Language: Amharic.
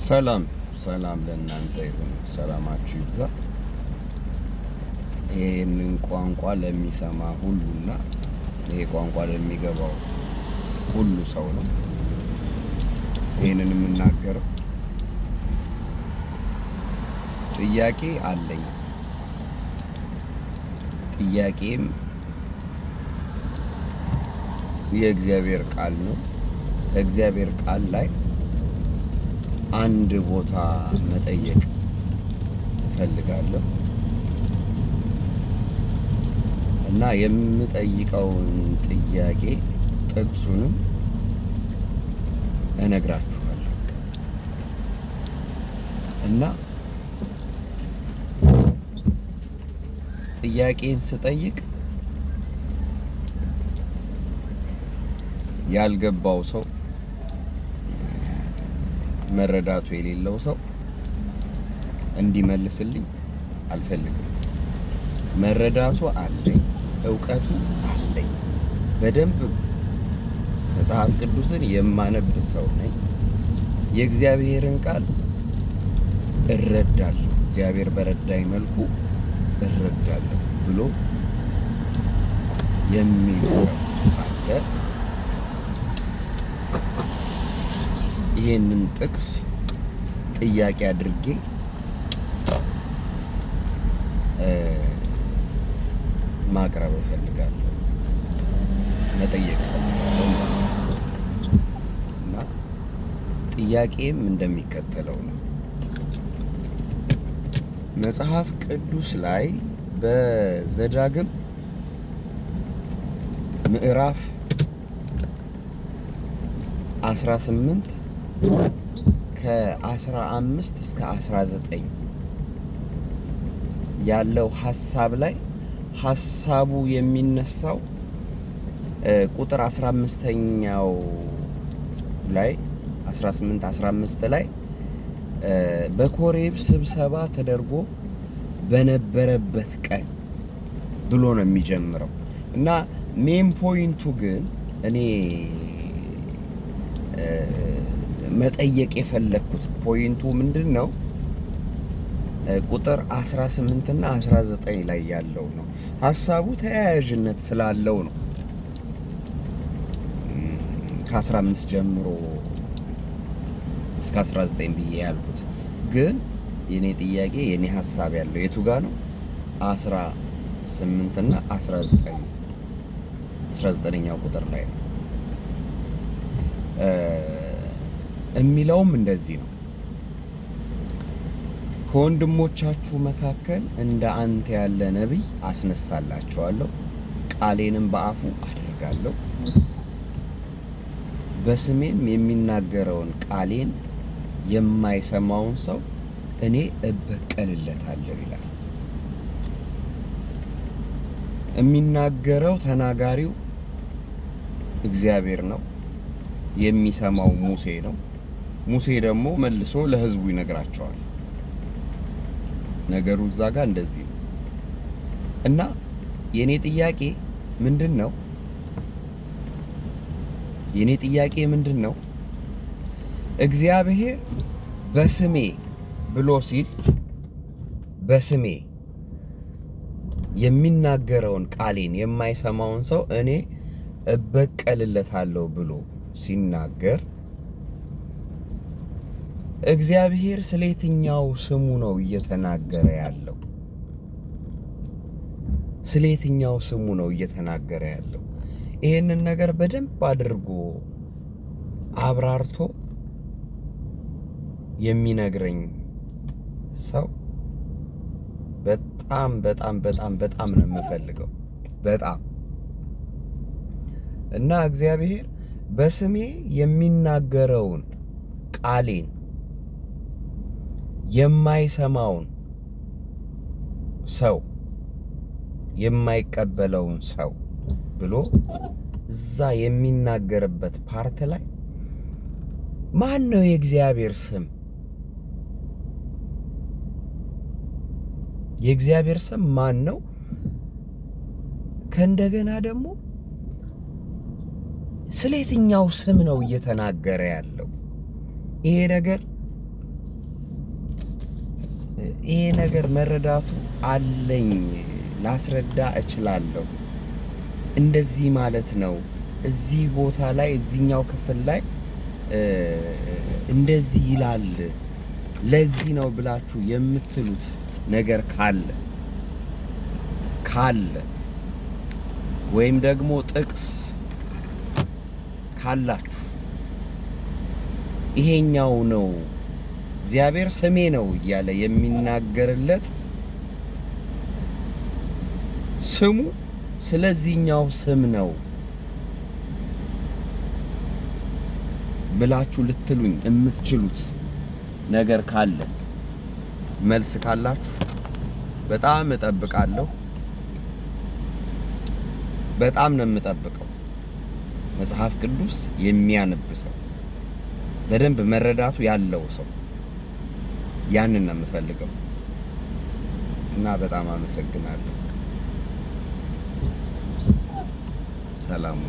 ሰላም ሰላም ለእናንተ ይሁን። ሰላማችሁ ይብዛ። ይህንን ቋንቋ ለሚሰማ ሁሉና ይሄ ቋንቋ ለሚገባው ሁሉ ሰው ነው ይህንን የምናገረው። ጥያቄ አለኝ። ጥያቄም የእግዚአብሔር ቃል ነው። ከእግዚአብሔር ቃል ላይ አንድ ቦታ መጠየቅ እፈልጋለሁ እና የምጠይቀውን ጥያቄ ጥቅሱንም እነግራችኋለሁ እና ጥያቄን ስጠይቅ ያልገባው ሰው፣ መረዳቱ የሌለው ሰው እንዲመልስልኝ አልፈልግም። መረዳቱ አለኝ፣ እውቀቱ አለኝ፣ በደንብ መጽሐፍ ቅዱስን የማነብ ሰው ነኝ። የእግዚአብሔርን ቃል እረዳለሁ፣ እግዚአብሔር በረዳኝ መልኩ እረዳለሁ ብሎ የሚል ሰው ካለ ይሄንን ጥቅስ ጥያቄ አድርጌ ማቅረብ እፈልጋለሁ፣ መጠየቅ እፈልጋለሁ ማለት ነው። እና ጥያቄም እንደሚከተለው ነው። መጽሐፍ ቅዱስ ላይ በዘዳግም ምዕራፍ 18 ከ15 እስከ 19 ያለው ሀሳብ ላይ ሀሳቡ የሚነሳው ቁጥር 15ኛው ላይ 18 15 ላይ በኮሬብ ስብሰባ ተደርጎ በነበረበት ቀን ብሎ ነው የሚጀምረው። እና main point ኡ ግን እኔ መጠየቅ የፈለግኩት point ኡ ምንድን ነው? ቁጥር 18 እና 19 ላይ ያለው ነው። ሀሳቡ ተያያዥነት ስላለው ነው። ከ15 ጀምሮ እስከ 19 ብዬ ያልኩት ግን የኔ ጥያቄ የኔ ሀሳብ ያለው የቱ ጋ ነው? 18 እና 19፣ 19ኛው ቁጥር ላይ ነው። የሚለውም እንደዚህ ነው። ከወንድሞቻችሁ መካከል እንደ አንተ ያለ ነቢይ አስነሳላችኋለሁ፣ ቃሌንም በአፉ አደርጋለሁ፣ በስሜም የሚናገረውን ቃሌን የማይሰማውን ሰው እኔ እበቀልለታለሁ ይላል። የሚናገረው ተናጋሪው እግዚአብሔር ነው። የሚሰማው ሙሴ ነው። ሙሴ ደግሞ መልሶ ለሕዝቡ ይነግራቸዋል። ነገሩ እዛ ጋር እንደዚህ ነው። እና የኔ ጥያቄ ምንድን ነው? የኔ ጥያቄ ምንድን ነው? እግዚአብሔር በስሜ ብሎ ሲል በስሜ የሚናገረውን ቃሌን የማይሰማውን ሰው እኔ እበቀልለታለሁ ብሎ ሲናገር እግዚአብሔር ስለ የትኛው ስሙ ነው እየተናገረ ያለው? ስለ የትኛው ስሙ ነው እየተናገረ ያለው? ይሄንን ነገር በደንብ አድርጎ አብራርቶ የሚነግረኝ ሰው በጣም በጣም በጣም በጣም ነው የምፈልገው። በጣም። እና እግዚአብሔር በስሜ የሚናገረውን ቃሌን የማይሰማውን ሰው፣ የማይቀበለውን ሰው ብሎ እዛ የሚናገርበት part ላይ ማን ነው የእግዚአብሔር ስም? የእግዚአብሔር ስም ማን ነው? ከእንደገና ደግሞ ስለ የትኛው ስም ነው እየተናገረ ያለው? ይሄ ነገር ይሄ ነገር መረዳቱ አለኝ፣ ላስረዳ እችላለሁ። እንደዚህ ማለት ነው፣ እዚህ ቦታ ላይ፣ እዚህኛው ክፍል ላይ እንደዚህ ይላል፣ ለዚህ ነው ብላችሁ የምትሉት ነገር ካለ ወይም ደግሞ ጥቅስ ካላችሁ፣ ይሄኛው ነው እግዚአብሔር ስሜ ነው እያለ የሚናገርለት ስሙ ስለዚህኛው ስም ነው ብላችሁ ልትሉኝ የምትችሉት ነገር ካለ፣ መልስ ካላችሁ በጣም እጠብቃለሁ። በጣም ነው የምጠብቀው። መጽሐፍ ቅዱስ የሚያነብ ሰው፣ በደንብ መረዳቱ ያለው ሰው፣ ያንን ነው የምፈልገው እና በጣም አመሰግናለሁ። ሰላም።